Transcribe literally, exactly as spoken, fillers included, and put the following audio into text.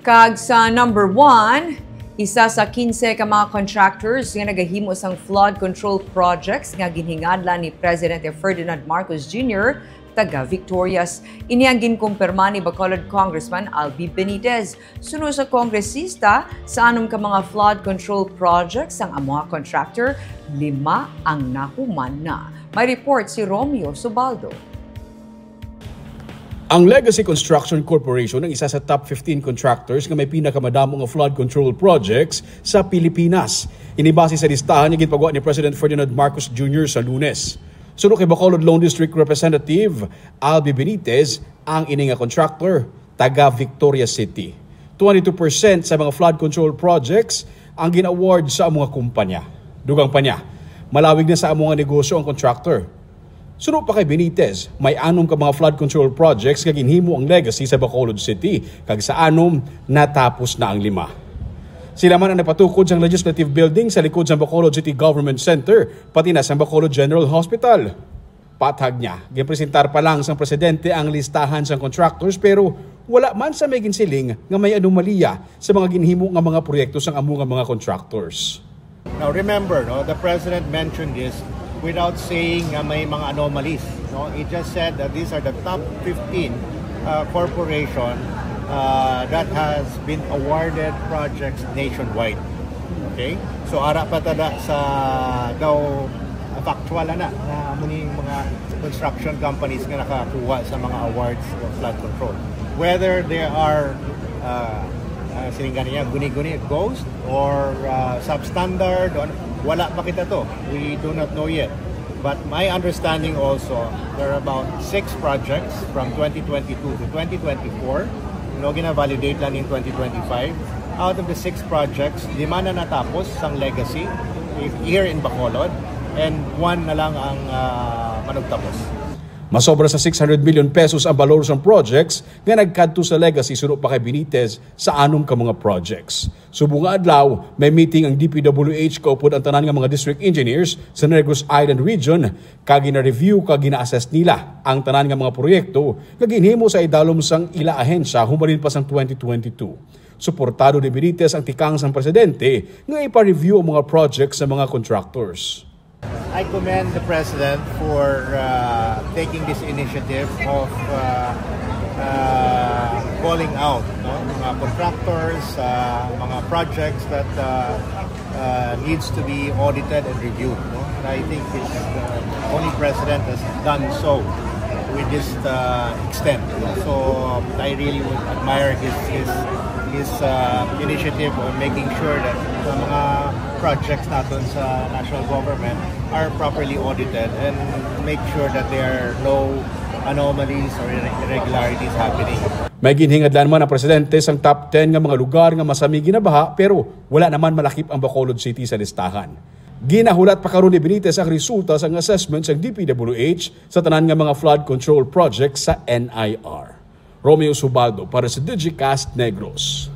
Kag sa number one, isa sa kinse ka mga contractors nga nagahimo sang flood control projects nga ginhingadlan ni Presidente Ferdinand Marcos Junior, taga Victorias. Ini ang ginkumpirma ni Bacolod Congressman Albi Benitez. Suno sa kongresista, sa anom ka mga flood control projects ang amuha contractor, lima ang nahuman na. May report si Romeo Subaldo. Ang Legacy Construction Corporation ang isa sa top fifteen contractors nga may pinakamadamo nga flood control projects sa Pilipinas. Ini base sa listahan nga ginpagwa ni President Ferdinand Marcos Junior sa Lunes. Suno kay Bacolod Lone District Representative Albi Benitez ang ini nga contractor, taga Victoria City. Twenty-two percent sa mga flood control projects ang gin-award sa amo nga kumpanya. Dugang pa niya, malawig na sa amo nga negosyo ang contractor. Suno pa kay Benitez, may anom ka mga flood control projects nga ginhimo ang Legacy sa Bacolod City, kag sa anom, natapos na ang lima. Sila man ang nagpatukod sang Legislative Building sa likod sang Bacolod City Government Center, pati na sang Bacolod General Hospital. Patag niya, ginpresentar pa lang sang presidente ang listahan sang contractors, pero wala man sa may ginsiling nga may anomalya sa mga ginhimo nga mga proyekto sang amo nga mga contractors. Now remember, no, the president mentioned this without saying nga may mga anomalies. No? He just said that these are the top fifteen uh, corporation uh, that has been awarded projects nationwide. Okay? So ara pa tada sa daw factual ana nga amo ni mga construction companies nga nakakuha sa mga awards of flood control. Whether they are uh, uh, siling niya guni-guni, ghost or uh, substandard, or wala pa kita to. We do not know yet. But my understanding also, there are about six projects from twenty twenty-two to twenty twenty-four. No, gina-validate lang in twenty twenty-five. Out of the six projects, lima na natapos sang Legacy here in Bacolod, and one na lang ang uh, manugtapos. Masobra sa six hundred million pesos ang balor sang projects nga nagkadto sa Legacy suno pa kay Benitez sa anom ka mga projects. Subong nga adlaw, may meeting ang D P W H kaupod ang tanan nga mga district engineers sa Negros Island Region, kag gina-review kag gina-assess nila ang tanan nga mga proyekto nga ginhimo sa idalom sang ila ahensya humalin pa sang twenty twenty-two. Suportado ni Benitez ang tikang sang presidente nga ipa-review ang mga projects sa mga contractors. I commend the President for uh, taking this initiative of uh, uh, calling out no, mga contractors, uh, mga projects that uh, uh, needs to be audited and reviewed. No? And I think it's uh, only President has done so with this uh, extent. So I really would admire his his his uh, initiative on making sure that the mga projects natin sa national government are properly audited and make sure that there are no anomalies or irregularities happening. May ginhingadlan man ang presidente sang top ten nga mga lugar nga masami ginabaha, pero wala naman malakip ang Bacolod City sa listahan. Ginahulat pa karon ni Benitez ang resulta sang assessment sang D P W H sa tanan nga mga flood control project sa N I R. Romeo Subaldo para sa Digicast Negros.